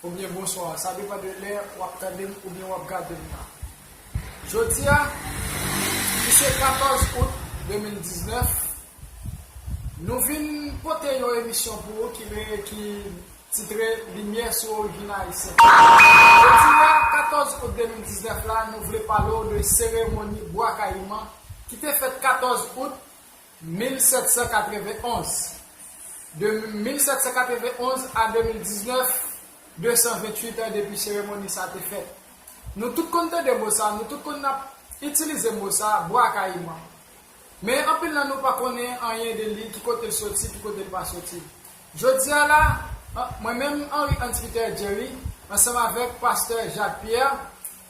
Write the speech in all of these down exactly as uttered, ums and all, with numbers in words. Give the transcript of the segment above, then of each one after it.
oubyen bonswa. Sa depann de lè w ap tande m oubyen w ap gade m nan. Jodi a, ki se katòz out de mil diznèf, nou vin pote yon emisyon pou ou ki, ki titre Limyè sou orijin ayisyen. Jodi a, katòz out de mil diznèf la, nou vle pale w de seremoni Bwa Kayiman ki te fèt katòz out mil sèt san katrevenn onz. De mil sèt san katrevenn onz a de mil diznèf, de san venntuit an depi seremoni sa te fèt. Nou tout konn tande mo sa, nou tout konn ap itilize mo sa, Bwa Kayiman. Men anpil nan nou pa konnen anyen de li, ki kote l soti, ki kote l pa soti. Jodi a la, an- mwen menm, Henry Hans Peter Jerry, ansanm avèk pastè Jacques Pierre,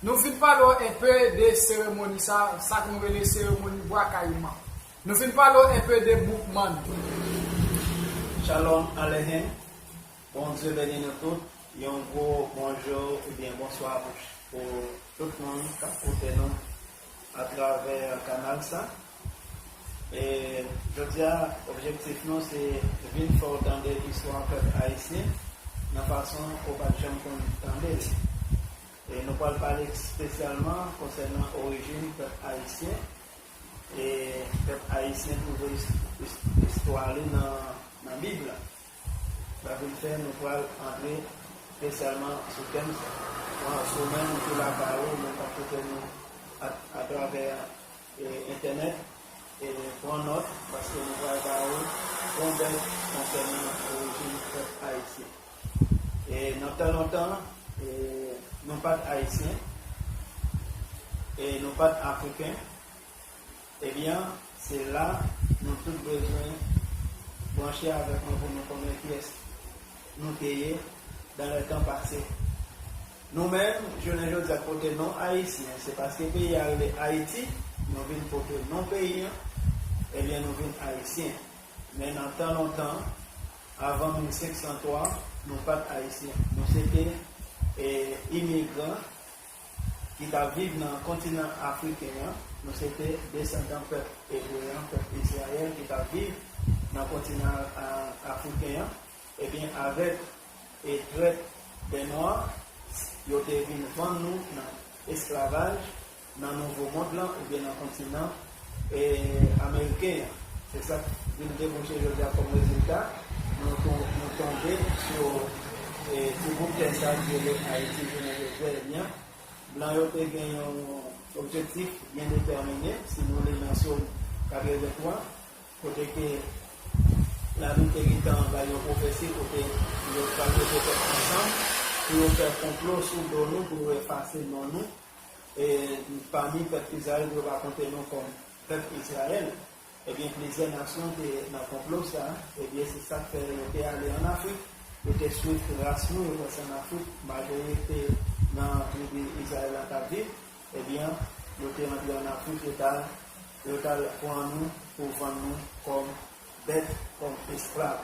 nou vin pale w enpe de seremoni sa, sa k nou rele seremoni Bwa Kayiman. Nou vin pale w enpe de Boukman. Shalom Aleichem. Bondye beni nou tout. Yon gwo bonjou oubyen bonswa pou, pou tout moun k ap koute nou atravè kanal sa. E jodi a, objektif nou se vin fè w tande istwa pèp ayisyen nan fason ou pa t janm konn tande l. E nou pral pale espesyalman konsènan orijin pèp ayisyen. E pèp ayisyen twouve is- is- istwa li nan, nan Bib la. Sa vin fè nou pral antre espesyalman sou tèm sa. Bon, si w menm ki lakay ou, men k ap koute nou a- atravè e, entènèt, e pran nòt, paske nou pral ba ou bon bèl konsènan orijin pèp ayisyen. E nan tan lontan, e, nou pa t ayisyen, e nou pa t afriken. Ebyen, se la nou tout bezwen branche avèk mwen pou nou konnen kiyès nou te ye dans les temps passés. Nou menm, jounen jodi a, pote non ayisyen, se paske peyi a rele Ayiti, nou vin pote non peyi an, ebyen nou vin ayisyen. Men nan tan lontan, avan mil senk san twa, nou pa t ayisyen. Nou se te e, imigran ki t ap viv nan kontinan afriken an. Nou se te desandan pèp ebre an, pèp Izrayèl ki t ap viv nan kontinan a- afriken an. Ebyen, avèk e trèt bè nwa, yo te vin vann nou nan esklavaj nan nouvo mond lan oubyen nan kontinan e, ameriken an. Se sa k vin debouche jodi a kòm rezilta. Nou, ton- nou tonbe sou e, ti bout tè sa ki rele Ayiti jounen jodi a. Ebyen, blan yo te gen yon objektif byen detèmine, si nou li nan Sòm katrevenntwa, kote ke Labib te gentan bay yon pwofesi kote yo pral mete tèt ansanm pou yo fè konplo sou do nou, pou yo efase non nou e, pami pèp Izrayèl, pou yo pa konte nou kòm pèp Izrayèl. Ebyen, plizyè nasyon te nan konplo sa a. Ebyen, se sa k fè yo te ale ann Afrik, yo te swiv tras nou, yo wè se ann Afrik majorite nan tribi Izrayèl la t ap viv. Ebyen, yo te antre ann Afrik, yo t al, yo t al pran nou pou vann nou kòm bèt, kòm esklav.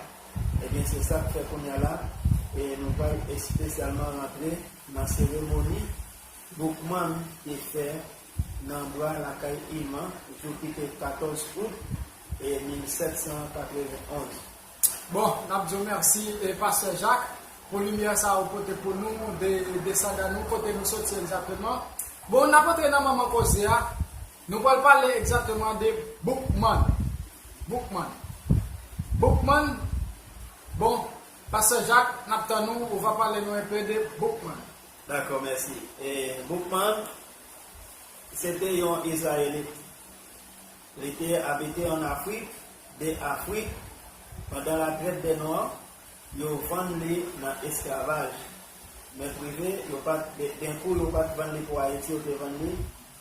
Ebyen, se sa k fè kounye a la, e nou pral espesyalman rantre nan seremoni Boukman te fè nan Bwa Lakay Iman, jou ki te katòz out e mil sèt san katrevenn onz. Bon, n ap di w mèsi, e, Pastè Jacques, pou limyè sa ou pote pou nou, de, desandan nou, kote nou soti egzakteman. Bon, n ap antre nan manman koze a. Nou pral pale egzakteman de Boukman. Boukman. Boukman. Bon, Pastè Jacques, n ap tann ou, ou va pale nou enpe de Boukman. Dakò, mèsi. E, Boukman, se te yon Izrayelit. Li te abite ann Afrik, de Afrik, pandan latrèt dè nwa, yo vann li nan esklavaj. Men prive, yo pa t, de- den kou, yo pa t vann li pou Ayiti, yo te vann li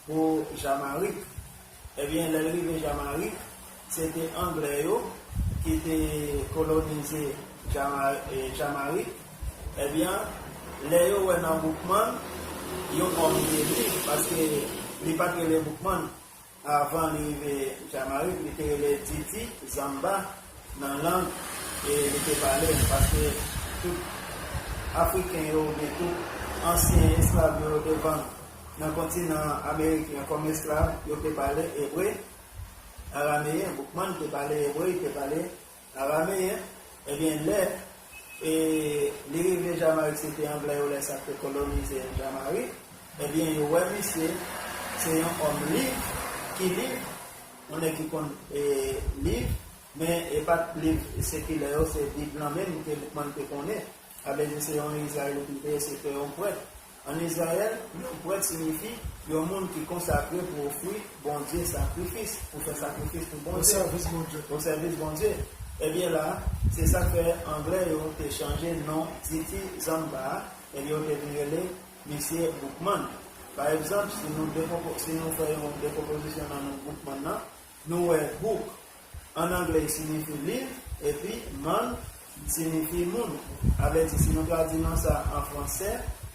pou Jamarik. Ebyen, lè l rive Jamarik, se te Anglè yo ki te kolonize Jama- e, Jamarik. Ebyen, lè yo wè nan Boukman yon òm byen vle, paske li pa t rele Boukman. Avan li rive Jamarik, li te rele Titi Zamba nan lang e li te pale, paske tout Afriken yo oubyen tout ansyen esklav yo, yo te vann nan kontinan ameriken an kòm esklav, yo te pale ebre, arameyen. Boukman te pale ebre, li te pale arameyen. Ebyen, lè E li rive Jamarik, se te Anglè yo lè sa te kolonize Jamarik. Ebyen, yo wè misye se yon òm liv, ki li, yon nèg ki konn e, liv, men e pa t liv sekilè yo, se Bib lan menm ke Boukman te konnen. Sa vle di se yon Izrayelit li te ye, se te yon prèt. Ann Izrayèl, yon prèt siyifi yon moun ki konsakre pou ofri Bondye sakrifis, pou fè sakrifis pou Bondye. Osèvis Bondye. Osèvis Bondye. Ebyen la, se sa k fè Anglè yo te chanje non Titi Zanba a, ebyen yo te vin rele misye Boukman. Pa egzanp, si nou, dekonpo, si nou fè yon dekonpozisyon nan non Boukman nan, nou wè bouk, ann anglè, siyifi liv, epi man siyifi moun. Sa vle di, si nou tradui non sa an fransè,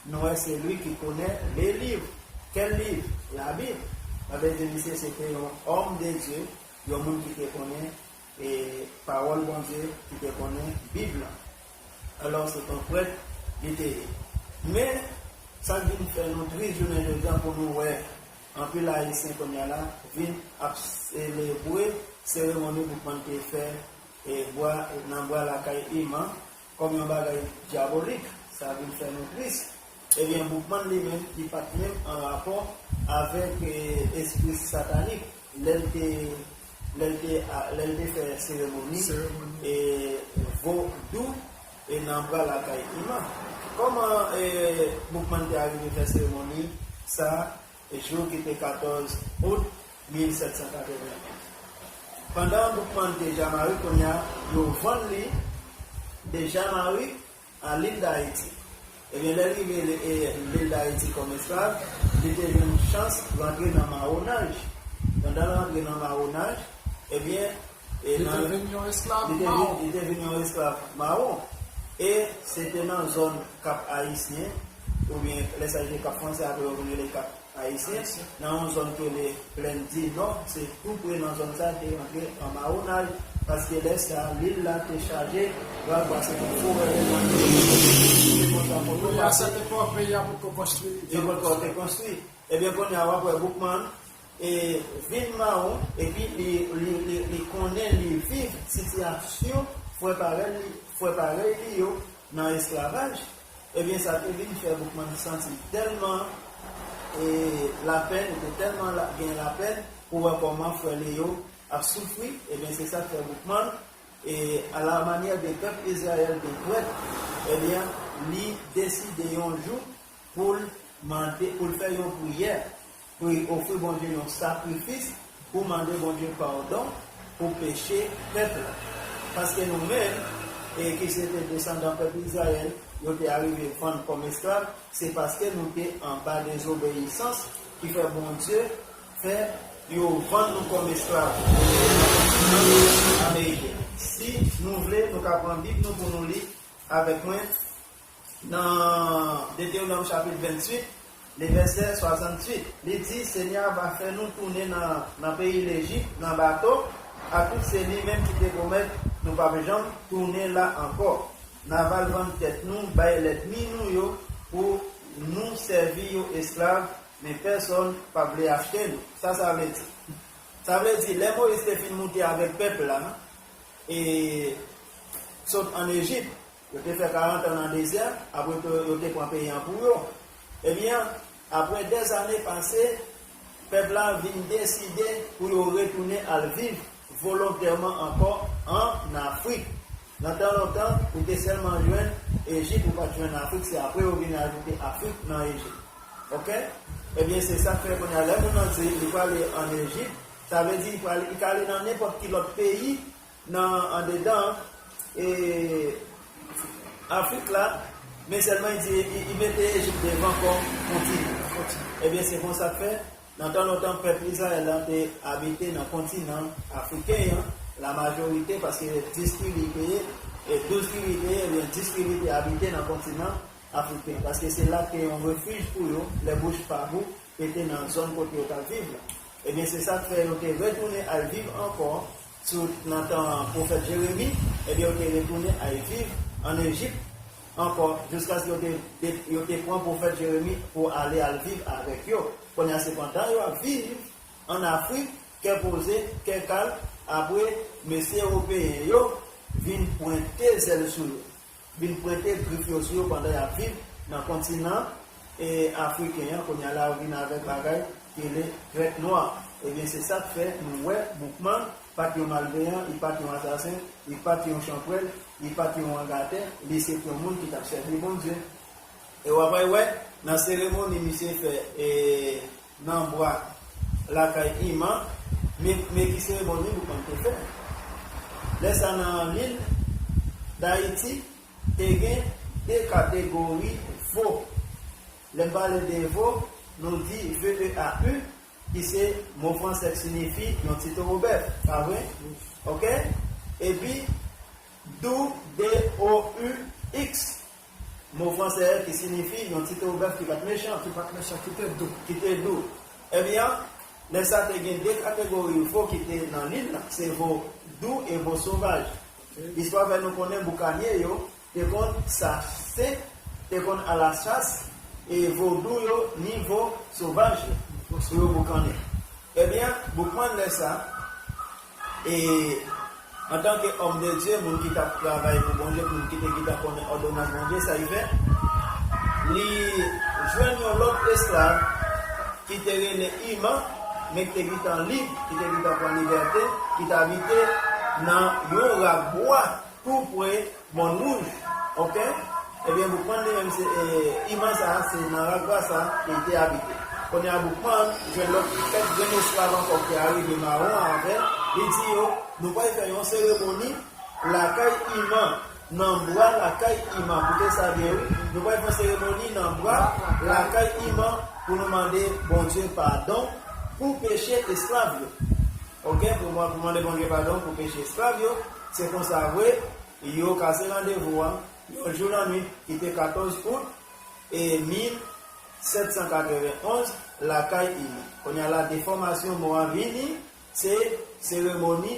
nou wè se li ki konnen le liv. Kèl liv? Labib. Sa vle di, misye se te yon òm de Dye, yon moun ki te konnen e, pawòl Bondye, ki te konnen Bib lan. Alò, se t on prèt li te ye. Men, sa k vin fè nou tris jounen jodi a pou nou wè anpil Ayisyen kounye a la vin ap selebre seremoni Boukman te fè e bwa, nan bwa lakay Iman kòm yon bagay dyabolik. Sa vin fè nou tris. Ebyen, Boukman li menm, li pa t menm an rapò avèk e, espri satanik lè l te, lè l te, a, lè l te fè seremoni e, vodou e nan bwa lakay Iman. Kòman e, Boukman te arive fè seremoni sa jou ki te katòz out mil sèt san katrevenn? Pandan Boukman te Jamarik, kounye a, yo vann li de Jamarik a lil Dayiti. Ebyen, lè l rive e, lil Dayiti kòm esklav, li te jwenn chans rantre nan mawonaj. Pandan l rantre nan mawonaj, ebyen, e li te vin yon esklav mawon. Li te vin yon esklav mawon. E se te nan zòn Kap Ayisyen, oubyen lè sa yo te Kap Fransè, apre yo vin rele Kap Ayisyen, nan yon zòn ki rele Plèn di Nò, se tou pre nan zòn sa te rantre an mawonaj, paske lè sa, lil la te chaje, gras a se te forè yo te konsa. Kounye a, se te pòt peyi a potko konstwi. Li potko te konstwi. Ebyen, kounye a, w ap wè Boukman e, vin mawon, epi li, li, li, li konnen li viv sitiyasyon frè parèy li, frè parèy li yo nan esklavaj. Ebyen, sa te vin fè Boukman santi tèlman e, lapenn, li te tèlman la, gen lapenn pou wè kòman frè li yo ap soufri. Ebyen, se sa k fè Boukman, e, à la manière de pèp Izrayèl de prèt, ebyen, li deside yon jou pou l mande, pou l fè yon priyè, pou l ofri Bondye yon sakrifis, pou mande Bondye padon pou peche pèp la. Paske nou menm, e ki se te desandan pèp Izrayèl, yo te arive vann kòm esklav, se paske nou te anba dezobeyisans ki fè Bondye fè yo vann nou kòm esklav an Ejip. Si nou vle, nou ka pran Bib nou pou nou li avèk mwen. Nan Detewonòm chapit venntuit, le vèsè swasanntuit, li di, Senyè a va fè nou tounen nan, nan peyi Lejip, nan bato, akoz se li menm ki te pwomèt nou p ap janm tounen la ankò. N a va vann tèt nou bay lènmi nou yo pou nou sèvi yo esklav, men pèsonn pa vle achte nou. Sa sa vle di? Sa vle di, lè Moyiz te fin moute avèk pèp la, e sot ann Ejip, yo te fè karant an nan dezè, apre tou, yo te pran peyi an pou yo. Ebyen, apre dèzane pase, pèp la vin deside pou yo retounen al viv volontèman ankò ann Afrik. Nan tan lontan, ou te sèlman jwenn Ejip, ou pa t jwenn Afrik, se apre yo vin ajoute Afrik nan Ejip. Oke? Ebyen, se sa k fè kounye a, lè moun nan di li prale ann Ejip, sa vle di li prale, li ka ale nan nenpòt ki lòt peyi nan andedan e, Afrik la, men sèlman li di, li, li mete Ejip devan kòm kontinan. Ebyen, se konsa k fè, nan tan lontan, pèp Izrayèl la te abite nan kontinan afriken an, la majorite, paske dis tribi te ye, e douz tribi te ye, ebyen, dis tribi te abite nan kontinan afriken, paske se la k te yon refij pou yo, lè bouch pa gou, pete nan zòn kote yo t ap viv la. Ebyen, se sa k fè yo te retounen al viv ankò sou, nan tan pwofèt Jeremi, ebyen, yo te retounen al viv ann Ejip ankò, jiskaske yo te, te, yo te pran pwofèt Jeremi pou ale al viv avèk yo. Kounye a, se pandan yo ap viv ann Afrik, kè poze, kè kal, apre, mesye ewopeyen yo vin pwente zèl sou yo. vin pwente grif yo sou yo pandan y ap viv nan kontinan e, afriken an, kounye a la yo vin avèk bagay ki rele trèt nwa. Ebyen, se sa k fè nou wè Boukman pa t yon malveyan, li pa t yon asasen, li pa t yon chanpwèl, li pa t yon angatè, li se t yon moun ki t ap sèvi Bondye. E w ap wè, nan seremoni misye fè e, nan bwa lakay Iman, men, men ki seremoni Boukman te fè. Lè sa nan lil Dayiti, te gen de kategori vo. Lè n pale de vo, nou di V E A U, ki se mo fransè ki sinifi yon ti towo bèf, pa vre? Oke? Epi, dou, D O U X, mo fransè ki sinifi yon ti towo bèf ki pa t mechan. Ki pa t mechan, ki te dou. Ki te dou. Ebyen, lè sa te gen de kategori vo ki te nan lil la, se vo dou e vo sovaj. Istwa fè nou konnen boukanye yo te konn sase, te konn alasas, e vo dou yo, ni vo sovaj yo, pou yo boukannen. Ebyen, Boukman lè sa, e antanke òm de Dye, moun ki t ap travay pou Bondye, moun ki te gentan konnen òdonans Bondye, sa li fè, li jwenn yon lòt esklav ki te rele Iman, men ki te gentan lib, ki te gentan pran libète, ki t abite nan yon rak bwa tou pre Mòn Wouj, oke? Ebyen, Boukman li menm, se, e, Iman sa a, se nan rak bwa sa a ke li te abite. Kounye a, Boukman jwenn lòt kèk grenn esklav ankò ki arive mawon avè l. Li di yo, nou pral fè yon seremoni lakay Iman, nan bwa lakay Iman. Koute sa byen, wi. Nou pral fè yon seremoni nan bwa lakay Iman pou nou mande Bondye padon pou peche esklav yo. Oke? Pou, pou mande Bondye padon pou peche esklav yo. Se konsa vre, yo kase randevou a, yon jou lannwit ki te katòz out, e mil sèt san katrevenn onz, lakay Iman. Kounye a la, defòmasyon mo a vini, se seremoni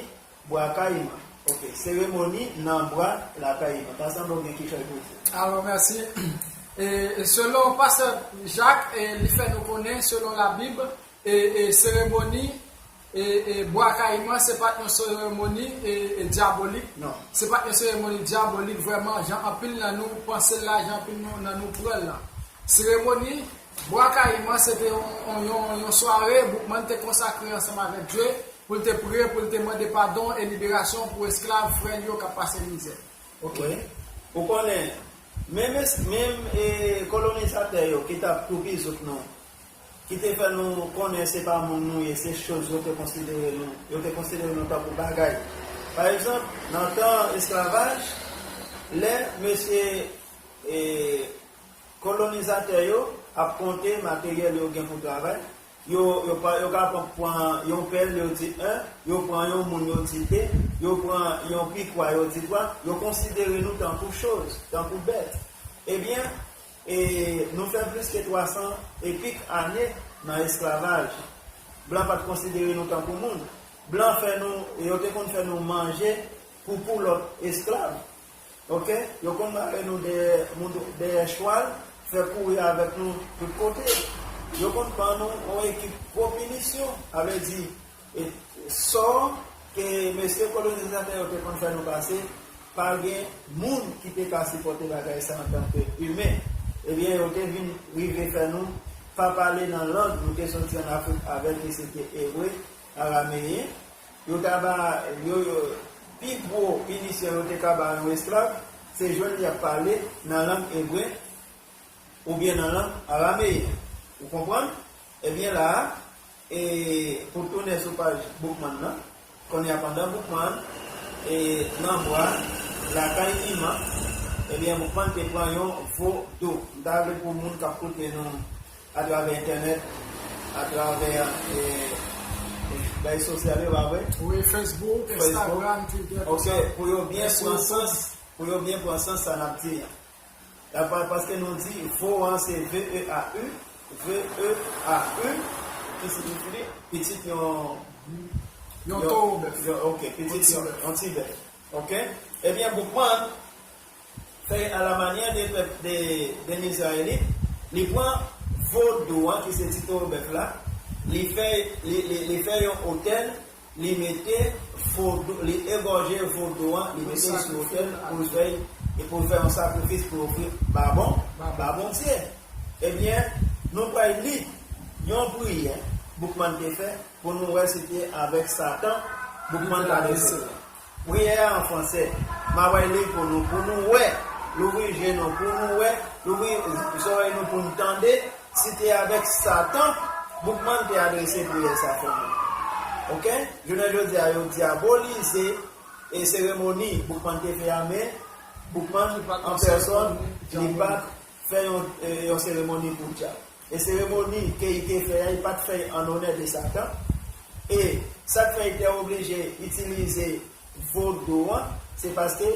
bwa kay Iman. Oke, seremoni nan bwa lakay Iman. Ta sanble w gen kèk chay pou di. Alò, mèsi. E, e selon pastè Jak, e, li fè nou konnen, selon Labib, e, e seremoni e, e, bwa kayiman, se pa t yon seremoni, e, e, dyabolik. Non. Se pa t yon seremoni dyabolik vrèman, jan anpil nan nou panse l la, jan anpil nou, nan nou pran l la. Seremoni bwa kayiman, se te yon, yon, yon, yon sware Boukman te konsakre ansanm avèk Dye, pou l te priye, pou l te mande padon e liberasyon pou esklav frè l yo k ap pase mizè. Oke. Wi. Ou konnen, menm es-, menm, e, kolonizatè yo ki t ap toupizout nou, ki te fè nou konnen se pa moun nou ye, se choz yo te konsidere nou, yo te konsidere nou tankou bagay. Pa egzanp, nan tan esklavaj, lè mesye, e, kolonizatè yo ap konte materyèl yo gen pou travay, yo, yo pa, yo ka pran, pran yon pèl, yo di en, yo pran yon moun, yo di de, yo pran yon pikwa, yo di twa, yo konsidere nou tankou choz, tankou bèt. Ebyen, e nou fè plis ke twa san e pik ane nan esklavaj. Blan pa t konsidere nou tankou moun. Blan fè nou, yo te konn fè nou manje poupou lòt esklav. Oke? Yo konn mare nou dèyè, moun dèyè chwal, fè kouri avèk nou tout kote. Yo konn ban nou yon ekip gwo pinisyon, sa vle di, e, sò ke mesye kolonizatè yo te konn fè nou pase, pa gen moun ki te ka sipòte bagay sa antanke imen. Ebyen, yo te vin rive fè nou pa pale nan lang nou te soti ann Afrik avè l, ki se te ebre, arameyen. Yo ta ba, yo, yo, pi gwo pinisyon yo te ka ba yon esklav, se jwenn li ap pale nan lang ebre, oubyen nan lang arameyen. Ou konprann? Ebyen la a, e pou tounen sou paj Boukman nan, kounye a pandan Boukman, e nan bwa, lakay Iman, ebyen Boukman te pran yon vo dou. M ta vle pou moun k ap koute nou atravè entènèt, atravè, e, e, bay sosyal yo, pa vre? Wi, Facebook, Facebook. Instagram, Twitter, tout sa. Oke, pou yo byen pran sans, pou yo byen pran sans sa n ap di an. Dapre, paske nou di vo an se V E A U, V E A U, ki siyifi pitit yon, yon towo bèf. Yon, oke, pitit yon, yon ti bèf. Oke? Ebyen, Boukman fè alamanyè de pèp de, de Izrayelit, li pran vo dou an, ki se ti towo bèf la, li fè, li, li, li fè yon otèl, li mete vo dou, li egòje vo dou an, li mete l sou otèl pou l fè pou fè yon sakrifis pou ofri ba bon, ba Bondye. Ebyen, nou pral li yon priyè Boukman te fè pou nou wè si te avèk Satan Boukman t adrese. Priyè a an fransè, m a pral li pou nou, pou nou wè, louvri je nou, pou nou wè, louvri zòrèy nou pou nou tande, si te avèk Satan Boukman te adrese priyè sa fè nou. Oke? Jounen jodi a, yo dyabolize e seremoni Boukman te fè a, men Boukman an pèsòn, li pa t fè yon, e, yon seremoni pou dyab. E seremoni ke li te fè a, li pa t fè an onè de Satan. E sa k fè li te oblije itilize vodou an, se paske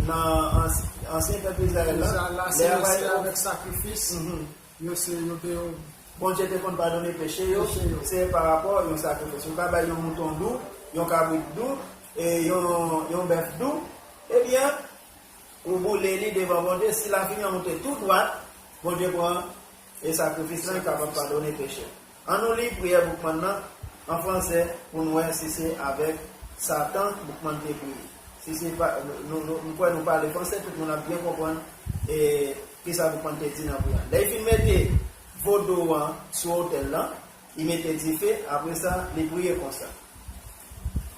nan ans-, ansyen pèp Izrayèl la, lè y ap avèk sakrifis, yo se, yo te, Bondye te konn padone peche yo, se pa rapò yon sakrifis. Ou ka bay yon mouton dou, yon kabrit dou, e yon, yon bèf dou, ebyen, ou boule li devan Bondye, si lafimen an monte tou dwat, Bondye pran e sakrifis lan, li kapab padone peche. An nou li priyè Boukman nan an fransè pou n wè si se avèk Satan Boukman te priye. Si se pa, nou, nou, m kwè nou pale fransè, tout moun ap byen konprann e kisa Boukman te di nan priyè. Lè li fin mete vodou an sou otèl lan, li mete dife, apre sa, li priye konsa.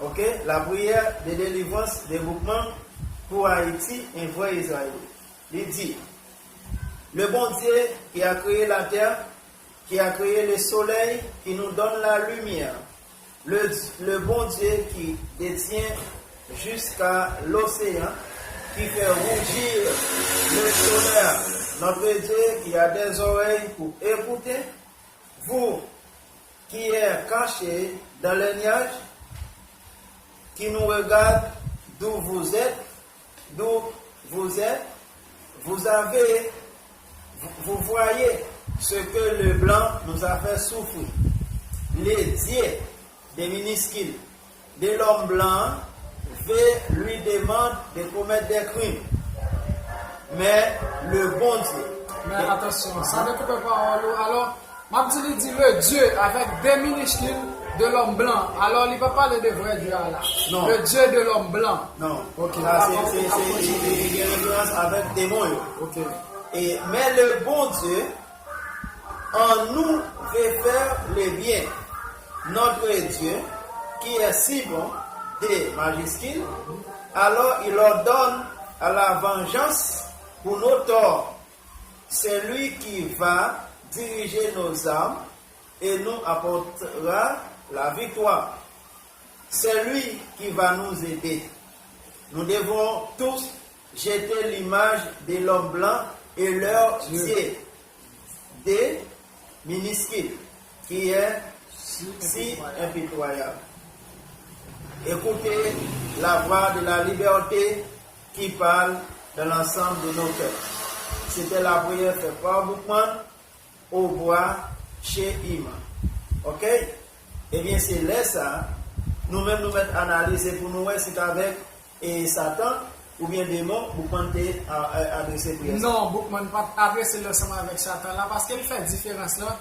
Ok, la prière de délivrance de Boukman pour Haïti, un vrai Israélite. Li di, le Bon Dieu qui a créé la terre, qui a créé le soleil, qui nous donne la lumière, le, le Bon Dieu qui détient jusqu'à l'océan, qui fait rougir le tonnerre, notre Dieu qui a des oreilles pour écouter, vous qui êtes cachés dans les nuages, qui nous regarde d'où vous êtes, d'où vous êtes, vous avez, vous, vous voyez ce que le blanc nous a fait souffrir. Le Dieu de miniskil de l'homme blanc veut lui demande de commettre des crimes. Mais le Bon Dieu. Men atansyon, sa dekoupe pawòl ou. Alò, m ap di li di le Dieu avec des minuscules de l'homme blanc. Alò, li pa pale de vrè Dye a la. Non. Le Dieu de l'homme blanc. Non. Ok. Sa, se, se, se, li, li gen referans avèk demon yo. Ok. E, men le Bon Dieu en nous veut faire le bien. Notre Dieu, qui est si bon, D majuscule, alors il ordonne à la vengeance pour nos torts. C'est lui qui va diriger nos armes et nous apportera la victoire. C'est lui qui va nous aider. Nous devons tous jeter l'image de l'homme blanc et leur Dieu. Dieu. D minuscule, qui est si impitoyable. Écoutez la voix de la liberté qui parle dans l'ensemble de nos cœurs. C'était la prière faite par Boukman au bois chez Ima. Ok? Ebyen, se lè sa, nou menm nou mèt analize pou nou wè si t avèk e Satan oubyen demon Boukman te a, a, adrese priyè sa. Non, Boukman pa t adrese l ansanm avèk Satan la, paske l fè diferans lan.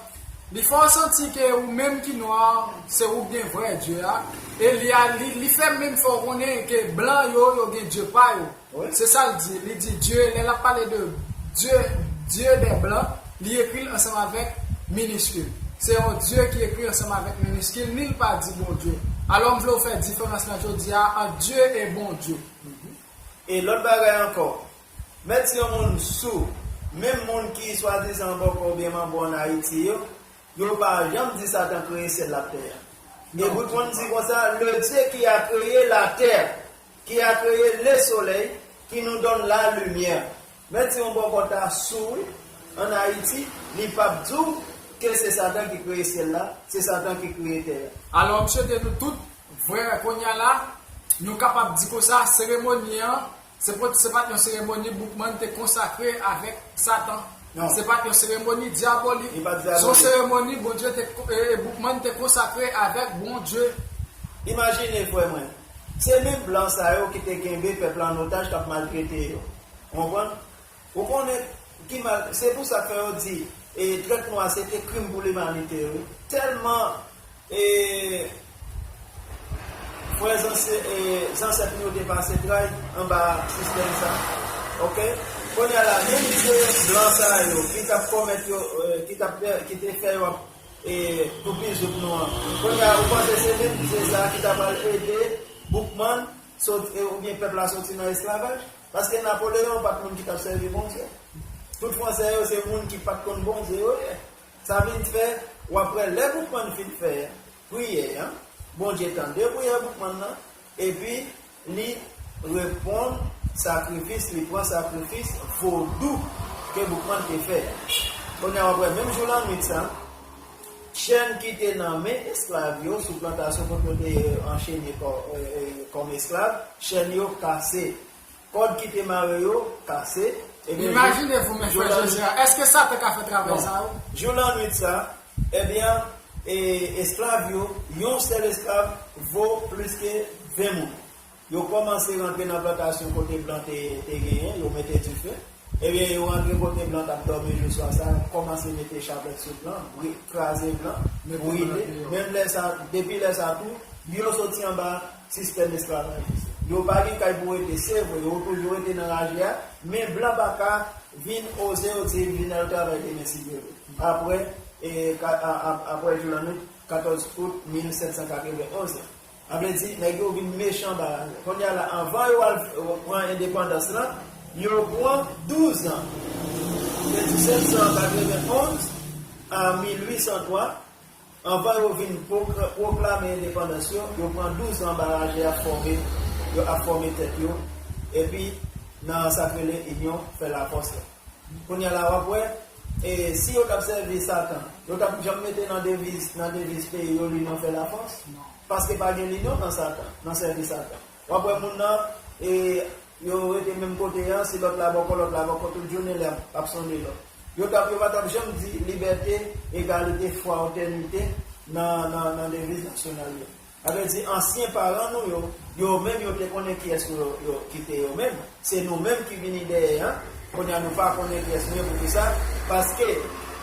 Li fè w santi ke ou menm ki nwa, se ou k gen vrè Dye a, e li a, li, li fè menm fè w konnen ke blan yo, yo gen dye pa yo. Wi. Se sa l di. Li di Dye, lè l ap pale de Dye, Dye dè blan, li ekri l ansanm avèk miniskil. Se yon Dye ki ekri ansanm avèk miniskil, ni l pa di Bondye. Alò, m vle w fè diferans lan jodi a ant Dye e Bondye. E lòt bagay ankò, mèt si yon moun sou, menm moun ki swadizan bòkò oubyen manbo ann Ayiti yo, yo pa janm di Satan kreye syèl la ak tè a. E Boukman di konsa, le Dieu qui a créé la terre, qui a créé le soleil, qui nous donne la lumière. Mèt si yon bòkò ta sou, wi, ann Ayiti, li p ap di w ke se Satan ki kreye syèl la, se Satan ki kreye tè a. Alò, m swete nou tout, vrè, kounye a la, nou kapab di konsa, seremoni an, se pa t, se pa t yon seremoni Boukman te konsakre avèk Satan. Non. Se pa t yon seremoni dyabolik. Li pa t dyabolik. Se yon seremoni Bondye te, e, e, Boukman te konsakre avèk Bondye. Imajine, frè mwen, se menm blan sa yo ki te kenbe pèp la an otaj, k ap maltrete yo. Ou konprann? Ou konnen ki mal, se pou sa k fè yo di, e, trèt nwa se te krim pou limanite, wi. Tèlman, e, frè zanse-, e, zansèt nou yo te pase tray anba sistèm sa. Ok? Kounye a la, menm vye blan sa yo ki t ap komèt yo, eh, ki t ap fè, ki te fè yo ap, eh, toupizout nou an. Kounye a, ou panse se menm vye sa ki ta pral ede Boukman sot, eh, oubyen pèp la soti nan esklavaj? Paske Napoleyon pa t moun ki t ap sèvi Bondye. Tout Fransè yo se moun ki pa t konn Bondye yo ye. Sa vin fè, w ap wè lè Boukman fin fè priyè an, Bondye tande priyè Boukman nan, epi li reponn sakrifis, li pran sakrifis vodou ke Boukman te fè a. Kounye a w ap wè menm jou lannwit sa, chèn ki te nan men esklav yo sou plantasyon kote yo te anchene kò-, eh, eh, kòm esklav, chèn yo kase. Kòd ki te mare yo kase. Ebyen, imajine vou, men frè Jozya, èske Satan ka fè travay sa yo? Jou lannwit sa, ebyen, e, esklav yo, yon sèl esklav vo plis ke ven moun. Yo kòmanse rantre nan plantasyon kote blan te, te genyen, yo mete dife. Ebyen, yo rantre kote blan t ap dòmi jou swa sa, yo kòmanse mete chapèt sou blan, bri-, kraze blan, brile. Menm lè sa, depi lè sa tou, yo soti anba sistèm esklavaj. Yo pa gen kay pou rete, se vre, yo toujou rete nan raje a, men blan pa ka vin oze yo di vin al travay demen si Dye vle. Apre, e, ka-, a-, a-, apre jou lannwit, katòz out mil sèt san katreven onz la. Sa vle di, nèg yo vin mechan anba raje a. Kounye a la, anvan yo al, e, pran endepandans lan, yo pran douz an. De mil sèt san katreven onz a mil uit san twa, anvan yo vin pwokla-, pwoklame endepandans yo, yo pran douz an anba raje ap fòme, yo ap fòme tèt yo, epi nan sa k rele inyon fè lafòs la. Kounye a la, w ap wè, e, si yo t ap sèvi Satan, yo t ap janm mete nan deviz, nan deviz peyi yo, linyon fè lafòs? Non. Paske pa gen linyon nan Satan, nan sèvi Satan. W ap wè moun nan, e, yo rete menm kote a, si lòt la bòkò, lòt la bòkò, tout jounen lè ap, ap sonnen lòt. Yo t ap, yo pa t ap janm di libète, egalite, fratènite nan, nan, nan deviz nasyonal yo. Sa vle di, ansyen paran nou yo, yo menm yo te konnen kiyès yo, yo, ki te yo menm. Se nou menm ki vini dèyè an. Kounye a nou pa konnen kiyès nou ye, poukisa? Paske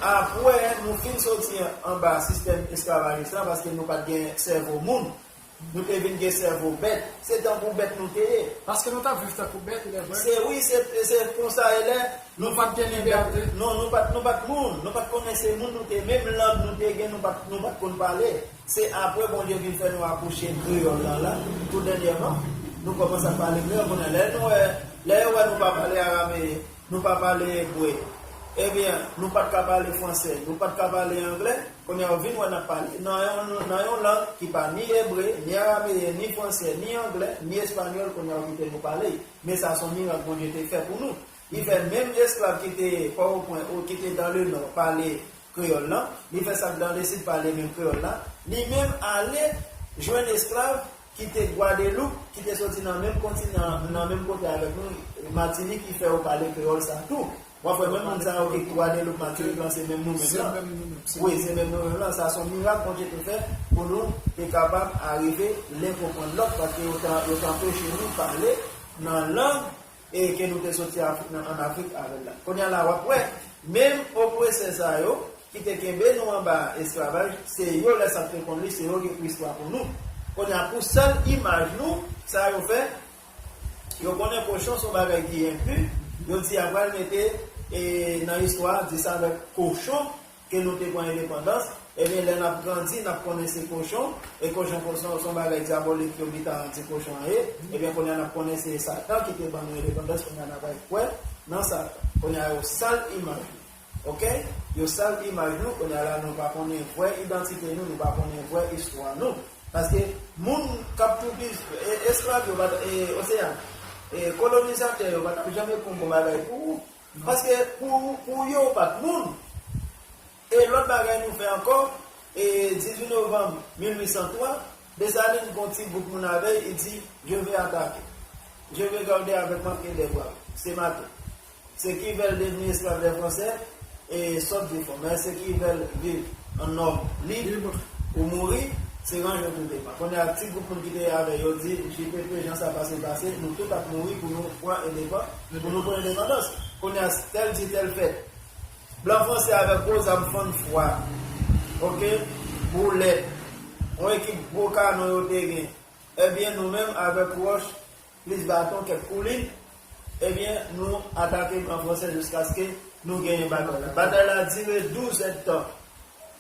apre nou fin soti anba sistèm esklavajis la, paske nou pa t gen sèvo moun, nou te vin gen sèvo bèt. Se tankou bèt nou te ye. Paske nou t ap viv tankou bèt, lè vre. Se wi, se, se konsa e lè nou pa t gen libète. Non, nou pa t, nou pa t moun, nou pa t konnen se moun nou te, menm lang nou te gen, nou pa t, nou pa t konn pale. Se apre Bondye vin fè nou akouche kreyòl la, la, tou dènyèman. Nou kòmanse ap pale kreyòl, kounye a lè nou wè, lè yo wè nou pa pale arameyen, nou pa pale ebre, ebyen, nou pa t ka pale fransè, nou pa t ka pale anglè, kounye a yo vin wè n ap pale nan yon, nan yon lang ki pa ni ebre, ni arameyen, ni fransè, ni anglè, ni espanyòl, kounye a yo kite nou pale. Men sa se yon mirak Bondye te fè pou nou. Li fè menm esklav ki te Pòtoprens ou ki te dans le nord pale kreyòl lan, li fè sa k dans le sud pale menm kreyòl la, li menm ale jwenn esklav ki te Gwadeloup, ki te soti nan menm kontinan, nan menm kote avèk nou, Matinik, ki fè yo pale kreyòl sa tou. W ap wè menm moun sa yo ki Gwadeloup, Matinik lan, se menm nou menm lan. Wi, se menm nou menm lan. Sa se yon mirak Bondye te fè pou nou te kapab arive len konprann lòt, paske yo te, yo te anpeche nou pale nan lang e ke nou te soti Afri-, nan, ann Afrik avè l la. Kounye a la, w ap wè, menm opresè sa yo, ki te kenbe nou anba esklavaj, se yo, lè sa te konn li, se yo ki ekri istwa pou nou. Kounye a, pou sèl imaj nou, sa yo fè, yo konnen kochon se yon bagay ki enpi, yo di y ap pral mete, e, nan istwa, dis avèk kochon, ke nou te pran endepandans, ebyen, lè n ap grandi, n ap konnen se kochon, e kochon, kochon se yon bagay dyabolik yo gentan di kochon an ye, ebyen, kounye a n ap konnen se Satan ki te ban nou endepandans, kounye a n ap al kwè nan Satan. Kounye a yo sal imaj nou, ok? Yo sal imaj nou, kounye a la nou pa konnen vrè idantite nou, nou pa konnen vrè istwa nou. Paske moun k ap toupiz, e, esklav yo, pa t, e, oseyan, e, kolonizatè yo pa t ap janm ekri yon bon bagay pou ou. Paske pou, pou yo, ou pa t moun. E lòt bagay nou fè ankò, e dizuit novanm mil uit san twa, Desalin gon ti gwoup moun avè l, li di, "Je vais attaquer. Je vais garder avec moi que des braves. Ce matin, ceux qui veulent devenir esclaves des Français, et sortent du fond. Mais ceux qui veulent vivre en homme libre ou mourir, seront jetés au départ." Kounye a, ti gwoup moun ki te avè l, yo di, "J P P, jan sa pase, pase, nou tout ap mouri pou nou pran endepan-, pou nou pran endepandans." Kounye a, tèl di, tèl fèt. Blan franse avèk gwo zam fann fwa, ok, boulèt, yon ekip gwo kanon yo te gen. Ebyen, nou menm avèk wòch, plis baton, kèk koulin, Ebyen, nou atake blan fransè jiskaske nou genyen batay la. Batay la dire douz èdtan.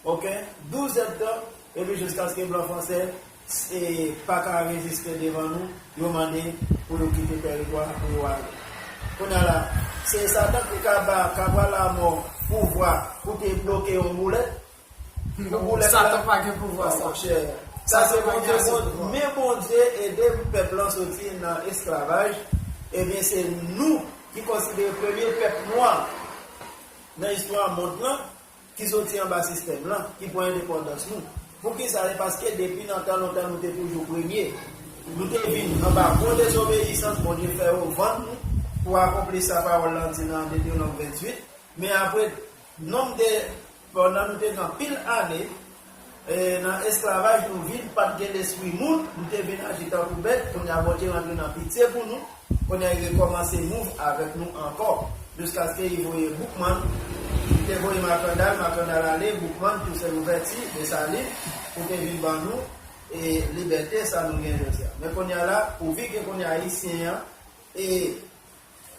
Oke? Douz èdtan, epi jiskaske blan fransè e, pa ka reziste devan nou, yo mande pou yo kite tèritwa a pou yo ale. Kounye a la, se Satan ki ka ba Kabral Amò pouvwa pou te bloke yon boulèt. Pou boulèt la, Satan pa gen pouvwa sa. Monchè, sa se Bondye. Men Bondye ede pèp lan soti nan esklavaj. Ebyen, se nou ki konsidere premye pèp nwa nan istwa mond lan ki soti anba sistèm lan, ki pran endepandans nou. Poukisa? Se paske depi nan tan lontan nou te toujou premye. Nou te vin anba gwo dezobeyisans, Bondye fè yo vann nou pou akonpli sa pawòl lan di nan Detewonòm venntuit. Men apre nonm de, pandan nou te gen anpil ane e, nan esklavaj, nou vin pa t gen lespri moun, nou te vin aji tankou bèt, kounye a Bondye rantre nan pitye pou nou, kounye a li rekòmanse mouv avèk nou ankò, jiskaske li voye Boukman, li te voye Makandal, Makandal ale, Boukman, Tousen Louvèti, Desalin, pou te vin ban nou e, libète sa nou gen jodi a. Men kounye a la, pouvi ke kounye a Ayisyen an e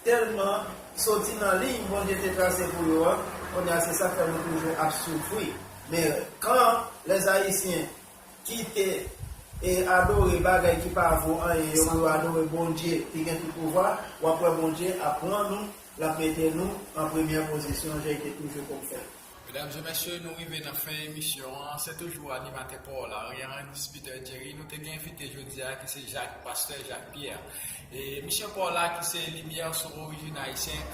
tèlman soti nan liy Bondye te trase pou yo a, kounye a se sa k fè nou toujou ap soufri. Men kan lèzayisyen ki te e adore bagay ki pa vo anyen, yo pou yo adore Bondye ki gen tout pouvwa, w ap wè Bondye ap pran nou, l ap mete nou an premyè pozisyon, jan l te toujou konn fè. Medam e mesye, nou rive nan fen emisyon an. Se toujou animatè pa w la, Ryan Dispitè Jerry. Nou te gen envite jodi a ki se Jak, pastè Jak Pyè. E misyon pa w la ki se limyè sou orijin ayisyen.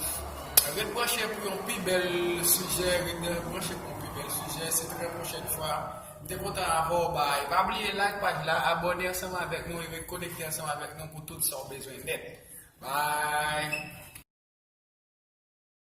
Ret branche pou yon pi bèl sijè, ret branche pou yon pi bèl sijè. Se trè pwochèn fwa. M te kontan avè w, bay. Pa bliye like paj la, abòne ansanm avèk nou e ret konekte ansanm avèk nou pou tout sa w bezwen nèt. Bay.